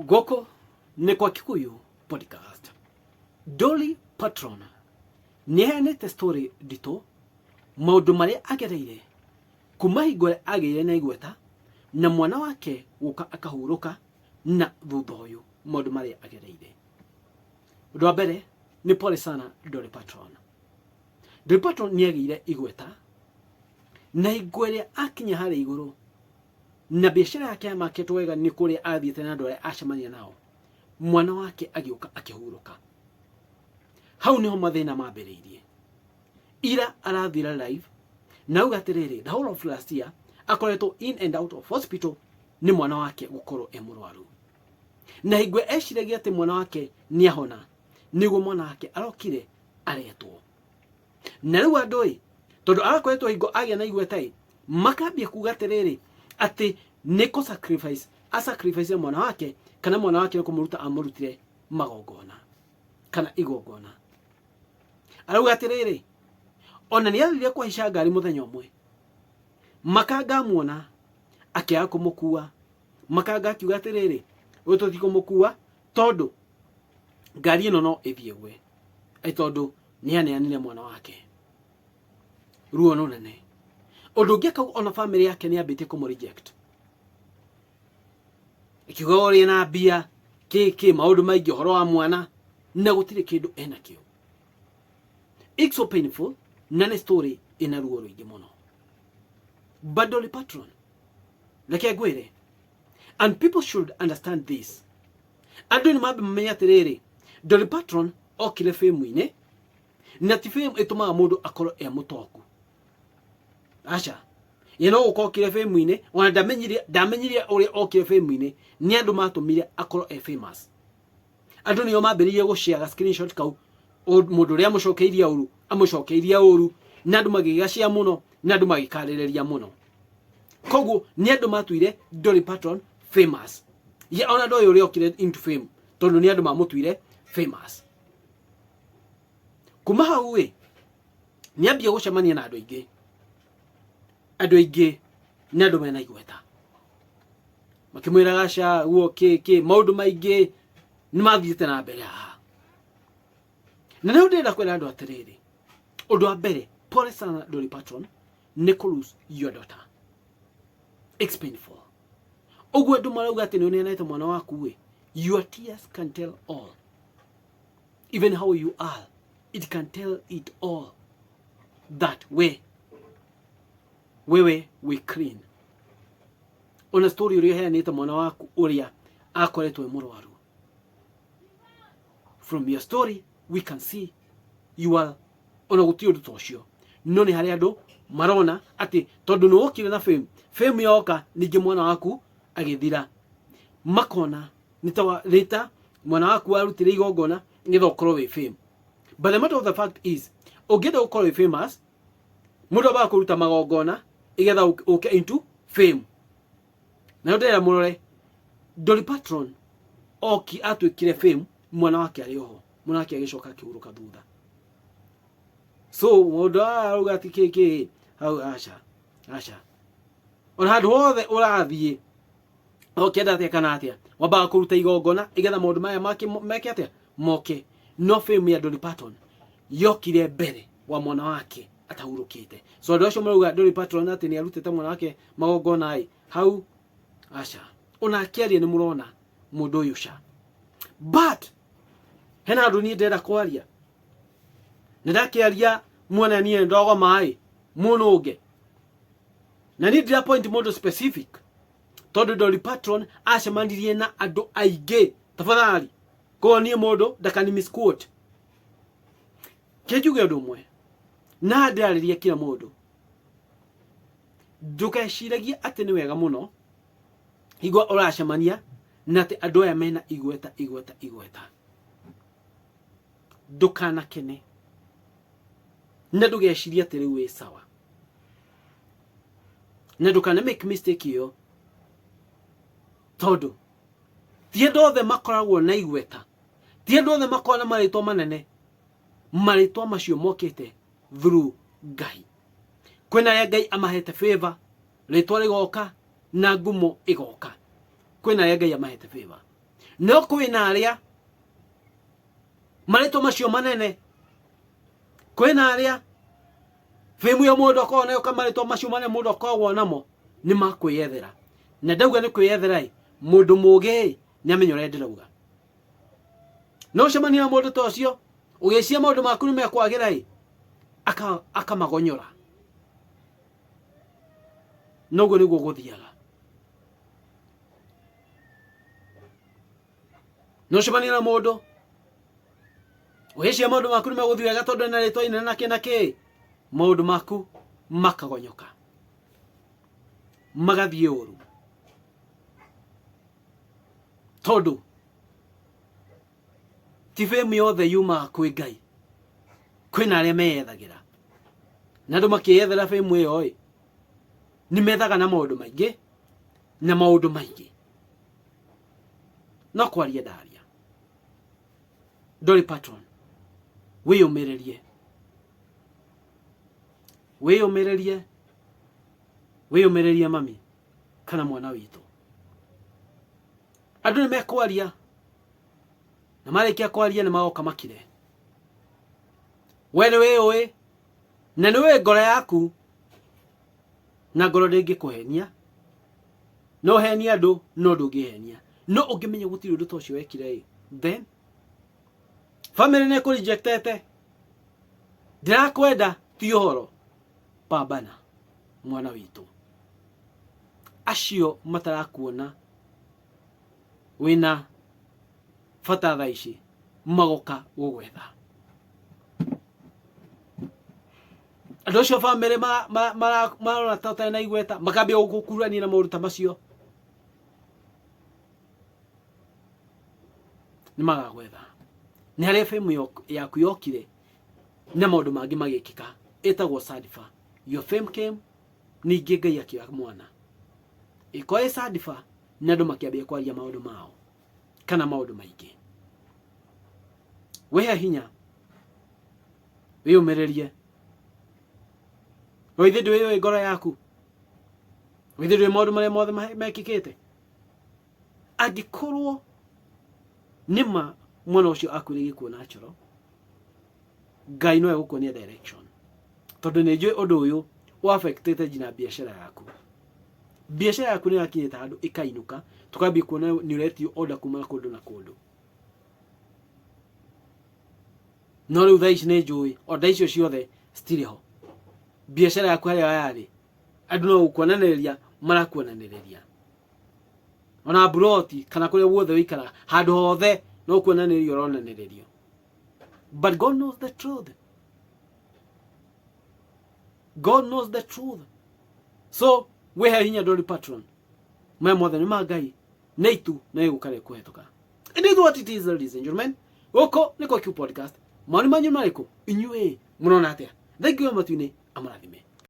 Gũkũ nĩ kwa Kikuyu Podcast. Dolly Patron nĩ aheanĩte story nditũ maũndũ marĩa agereire kuma hingo ĩrĩa agĩire na igweta na mwana wake gũka akahurũka na thutha ũyũ maũndũ marĩa agereire. Ũndũ wa mbere nĩ pole sana Dolly Patron. Dolly Patron nĩ agĩire igweta na hingo ĩrĩa akinya harĩa igũrũ na biacara yake yamakĩtwo wega nĩ kũrĩa athiĩte na andũ arĩa acemania nao, mwana wake agĩũka akĩhurũka. Hau nĩho mathĩna mambĩrĩirie. Ira arathira live na auga atĩrĩrĩ, the whole of last year akoretwo in and out of hospital nĩ mwana wake gũkorwo e mũrwaru, na hingo eciragia atĩ mwana wake nĩ ahona, nĩguo mwana wake arokire aretwo. Na rĩu andũ ĩ, tondũ arakoretwo hingo agĩa na igweta ĩ, makambia kuga atĩrĩrĩ atĩ nĩ kũ sacrifice a sacrifice mwana wake, kana mwana wake nĩ kũmũruta amũrutire magongona kana igongona. Arauga atĩrĩrĩ, ona nĩ athire kũhaica ngari mũthenya ũmwe, makanga amuona akĩaga kũmũkua. Makanga akiuga atĩrĩrĩ, ũyũ tũtikũmũkua tondũ ngari ĩno no ĩthiĩ gwe, ĩ tondũ nĩ aneanire mwana wake. Ruo rũnene. Ũndũ ũngĩ akauga ona famĩlĩ yake nĩ ambĩtie kũmũ reject, ĩkiuga ũrĩa na mbia kĩ kĩ maũndũ maingĩ ũhoro wa mwana na gũtirĩ kĩndũ enakĩo. It's so painful na nĩ story ĩna ruo rũingĩ mũno. But Dolly Patron, reke ngwĩre, and people should understand this, andũ nĩ mambe mamenye atĩrĩrĩ, Dolly Patron okire fame-inĩ, na ti fame ĩtũmaga mũndũ akorwo e mũtongu. Aca, ye no gũka okire fame-inĩ, ona ndamenyire ũrĩa okire fame-inĩ, nĩ andũ matũmire akorwo e famous. Andũ nĩo mambĩrĩirie gũshare screenshot kau, mũndũ ũrĩa amũcokeirie ũru, amũcokeirie ũru, na andũ magĩgacĩa mũno, na andũ magĩkarĩrĩria mũno. Koguo nĩ andũ matuire Dolly Parton famous. Ye ona ndoĩ ũrĩa okire into fame, tondũ nĩ andũ mamũtuire famous. Kuma hau ĩ, nĩ ambia gũcemania na andũ aingĩ. Andũ aingĩ nĩ andũ mena igweta. Makĩmwĩra gaca guo kĩ kĩ, maũndũ maingĩ nĩ mathiĩte na mbere haha. Na nĩho ndĩrenda kwĩra andũ atĩrĩrĩ, ũndũ wa mbere, pole sana Dolly Parton nĩ kũ lose your daughter. It's painful. Ũguo andũ marauga atĩ nĩ ũneanĩte mwana waku ĩ, your tears can tell all. Even how you are, it can tell it all that we wewe we clean. Ona story ũrĩa ũheanĩte mwana waku ũrĩa akoretwo e mũrwaru. From your story we can see you are ona gũtirĩ ũndũ ta ũcio, no nĩ harĩ andũ marona atĩ tondũ nĩ wokire na fame, fame yoka ningĩ mwana waku agĩthira, makona nĩ ta mwana waku warutire igongona nĩgetha ũkorwo wĩ fame. But the matter of the fact is, ũngĩenda gũkorwo wĩ famous, mũndũ ambaga kũruta magongona igetha ũke into fame. Na ndĩrenda mũrore Dolly Parton oki atuĩkire fame mwana wake arĩ oho, mwana wake agĩcoka akĩhurũka thutha. So mũndũ arauga atĩ kĩ kĩ hau, aca aca, ona handũ hothe ũrathiĩ ũkĩenda atĩa kana atĩa, wambaga kũruta igongona igetha maũndũ maya meke atĩa moke. No fame ya Dolly Parton yokire mbere wa mwana wake atahurũkĩte. So andũ acio marauga Dolly Parton atĩ nĩ arutĩte mwana wake magongona ĩ, hau aca, ona akĩaria nĩ mũrona mũndũ ũyũ ca. But hena handũ niĩ ndĩrenda kwaria, nĩ ndakĩaria muona niĩ ndogo maĩ mũnũnge, na niĩ ndira point mũndũ specific tondũ Dolly Parton acemanirie na andũ aingĩ. Tafadhali koguo niĩ mũndũ ndakani misquote. Kĩnjuge ũndũ ũmwe na ndĩrarĩria kila mũndũ, ndũgeciragie atĩ nĩ wega mũno hingo ũracemania na atĩ andũ aya mena igweta igweta igweta. Ndũkanakene na ndũgecirie atĩ rĩu wĩ sawa, na ndũkana make mistake ĩyo, tondũ ti andũ othe makoragwo na igweta, ti andũ othe makoragwo na marĩtwa manene. Marĩtwa macio mokĩte through Ngai. Kwĩna arĩa Ngai amahete favor, rĩtwa rĩgoka na ngumo ĩgoka. Kwĩna arĩa Ngai amahete favor. No kwĩna arĩa marĩtwa macio manene, kwĩna arĩa fame ĩyo mũndũ akoragwo nayo, kana marĩtwa macio manene mũndũ akoragwo namo nĩ ma kwĩyethera. Na ndauga nĩ kwĩyethera ĩ, mũndũ mũgĩ ĩ nĩ amenya ũrĩa ndĩrauga. No ũcemanie na mũndũ ta ũcio ũgĩcia maũndũ maku nĩ mekwagĩra ĩ, akamagonyora. Noguo nĩguo gũthiaga. No ũcemanie na mũndũ ũgĩcia maũndũ maku nĩ megũthiĩ wega tondũ ena rĩtwa inene na kĩ na kĩ, maũndũ maku makagonyoka magathiĩ ũru, tondũ ti fame yothe yumaga kwĩ Ngai. Kwĩna arĩa meyethagĩra, na andũ makĩyethera fame ĩyo ĩ, nĩ methaga na maũndũ maingĩ na maũndũ maingĩ. No kwaria ndaria, Dolly Parton, wĩyũmĩrĩrie, wĩyũmĩrĩrie, wĩyũmĩrĩrie mami kana mwana witũ. Andũ nĩ mekwaria, na marĩkia kwaria nĩ magoka makire. We nĩ wĩyũĩ na nĩ ũĩ ngoro yaku, na ngoro ndĩngĩkũhenia. No ũhenie andũ, no ndũngĩhenia. No ũngĩmenya gũtirĩ ũndũ ta ũcio wekire ĩ, then family nĩ ĩkũrejectete, ndĩrakwenda, ti ũhoro. Pambana mwana witũ. Acio matarakuona wĩna bata thaa ici magoka gũgwetha. Andũ acio bamĩrĩ marona ta ũtarĩ na igweta, makambia gũkũkurania na maũndũ ta macio, nĩ magagwetha. Nĩ harĩa fame yaku yokire na maũndũ mangĩ magĩkĩka, ĩtagwo sadifa. Your fame came, ningĩ Ngai akĩoya mwana ĩko ĩ sadifa, na andũ makĩambia kwaria maũndũ mao kana maũndũ maingĩ. Wĩhe hinya, wĩyũmĩrĩrie. Ithe ndwĩyũĩ ngoro yaku, ithe ndwĩ maũndũ marĩa mothe mekĩkĩte. Angĩkorwo nĩma mwana ũcio akuire gĩkuũ natural, Ngai no egũkuonia direction, tondũ nĩ njũĩ ũndũ ũyũ ũaffectĩte nginya biacara yaku. Biacara yaku nĩ yakinyĩte handũ ĩkainũka, tũkambia kuona nĩ ũretio order kuma kũndũ na kũndũ. No rĩu thaa ici nĩ njũĩ order icio ciothe citirĩ ho. Biacara yaku harĩa yarĩ, andũ no gũkuonanĩrĩria marakuonanĩrĩria, ona mburoti kana kũrĩa guothe ũikaraga, handũ hothe no kuonanĩrĩria ũronanĩrĩrio. But God knows the truth. God knows the truth. So wĩhe hinya, Dolly Parton. Maya mothe nĩ ma Ngai nĩ itu na ĩgũka rĩ kũhetũka. It is what it is, ladies and gentlemen. Gũkũ nĩ kwa Q Podcast. Maoni manyu marĩkũ? Inyuĩ mũrona atĩa? Thank you matu-inĩ, amũrathime.